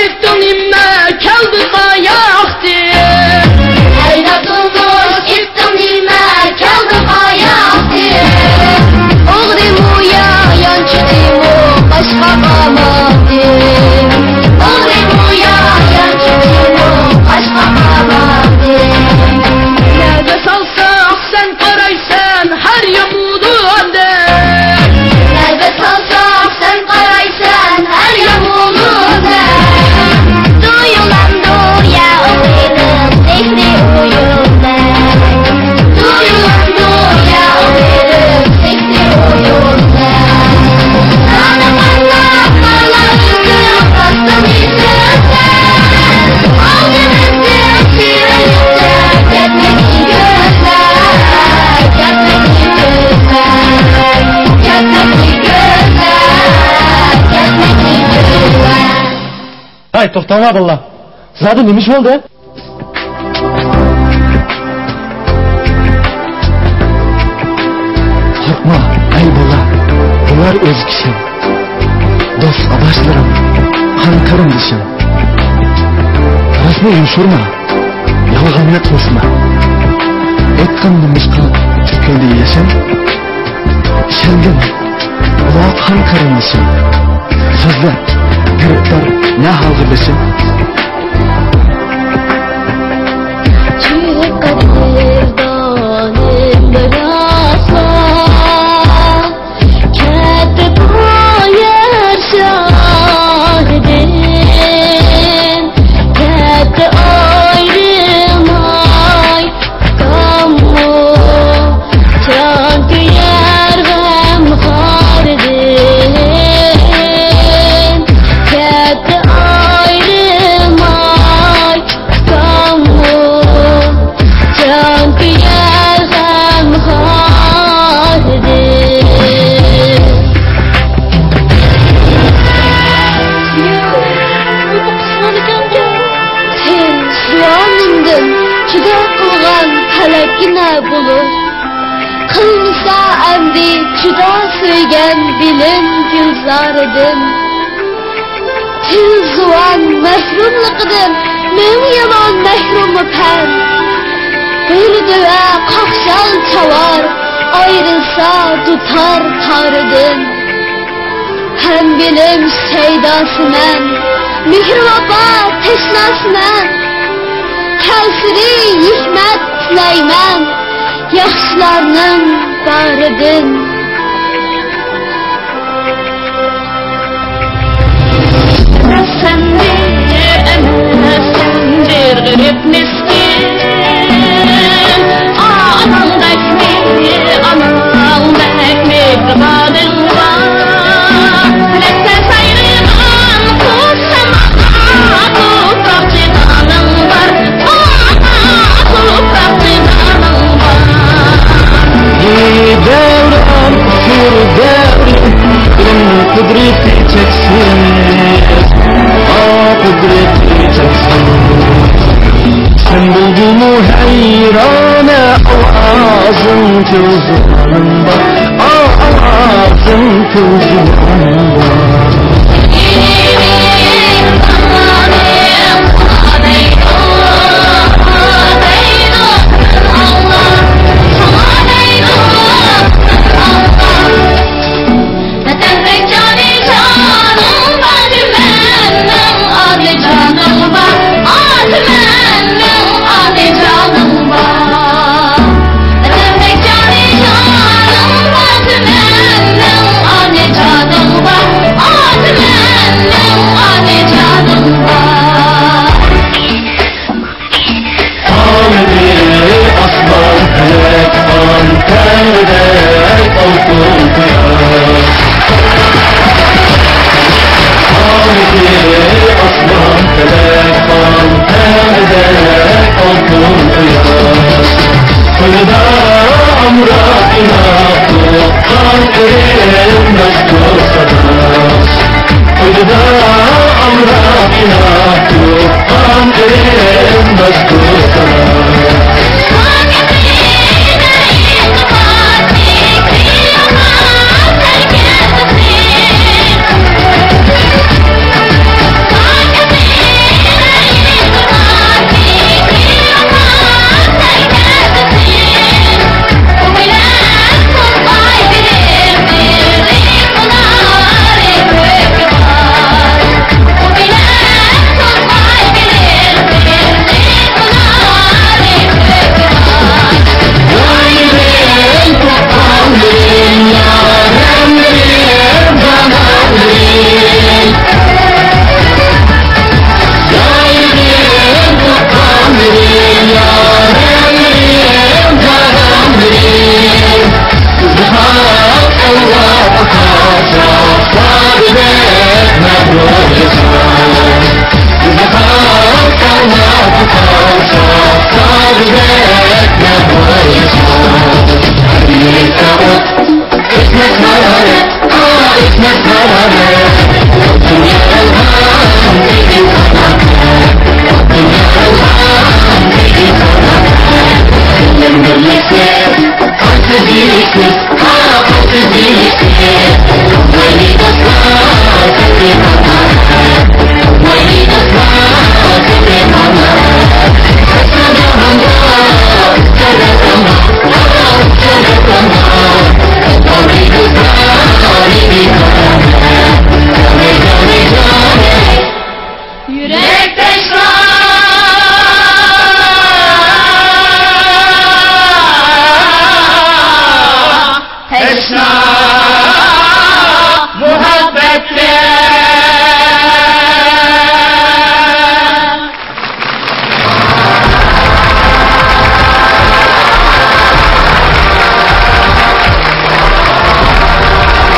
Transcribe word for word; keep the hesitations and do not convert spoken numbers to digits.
ئىتىڭ نېمە كەلدى قاياقتىن؟ ئەينە تونۇش ئىتىڭ نېمە كەلدى قاياقتىن؟ ئوغرىمۇ يا يانچۇقىمۇ قاشقا قاماقتىن؟ ئوغرىمۇ يا يانچۇقىمۇ قاشقا قاماقتىن؟ نەدە سالساق سەن قارايسەن ھەر يامۇلۇندەك. نەدە سالساق سەن قارايسەن ھەر يامۇلۇندەك. تۇيۇلامدۇ يا ئوغرىنىڭ سېھرىي ئويۇندەك؟ تۇيۇلامدۇ يا ئوغرىنىڭ سېھرىي ئويۇندەك؟ تانىغانلار قالايسىز باستىمى سۆزلەر. ئالدىمىزدىن سىيرىلىپ كەتمەكچى كۆزلەر، كەتمەكچى كۆزلەر، كەتمەكچى كۆزلەر، كەتمەكچى كۆزلەر. ھەي، توختاڭلار بالىلار. زادى نېمە ئىش بولدى؟ قورقما، ئەي بالا، بۇلار ئۆز كىشىڭ. دوست-ئاداشلىرىڭ، قان قېرىندىشىڭ. راستنى يوشۇرما، يالغاننى قىلسىما. ئېيتقان نېمىشقا تىكىلدى يېشىڭ؟ ئىشەنگىن، بۇلار قان قېرىندىشىڭ. سۆزلە، گىرىپتار نە ھالغا بېشىڭ؟ چىقىپ قەدىردانىم بىراقلا، كەتتى بۇ يەر شارىدىن، كەتتى ئايرىلماي. كاممۇ جان كۆيەر غەم خاردىن، كەتتى ئايرىلماي. كاممۇ جان كۆيەر غەم خاردىن. سەن زۇۋانىمدىن جۇدا قىلغان پەلەككىنە بولۇر، قىلمىسا ئەمدى جۇدا سۆيگەن بىلىم گۈلزارىدىن. تىل زۇۋان مەھرۇملۇقىدىن مىڭ يامان مەھرۇممۇ پەن. بىر دۆۋە قاقشال چاۋار ئايرىلسا دۇتار تارىدىن. ھەم بىلىم شەيداسىمەن، مېھىر-ۋاپا تەشناسىمەن. كەلسىدى ھېكمەت تىلەيمەن ياخشىلارنىڭ بارىدىن. سەن بىر ئەمەس، سەن بىر غېرىب مىسكىن. ئاناڭدەكمۇ، ئاناڭدەكمۇ بىر بالىڭ بار. پەلەكتە سايرىغان قۇش سەن، ئانا تۇپراق جانىڭ بار. ئانا تۇپراق جانىڭ بار. ئى دەۋران، سۈر دەۋران، بىلىم قۇدرىتى چەكسىز. ئا قۇدرىتى چەكسىز. سەن بولدۇڭمۇ ھەيرانە، ئاۋازىڭ تىل زۇۋانىم بار. ئاۋازىڭ تىل زۇۋانىم بار. ۋەتەندەك جانى جانىڭ بار، تۈمەننىڭ ئالىجانىڭ بار، ئا، تۈمەننىڭ ئالىجانىڭ بار. ۋەتەندەك جانى جانىڭ بار، تۈمەننىڭ ئالىجانىڭ بار،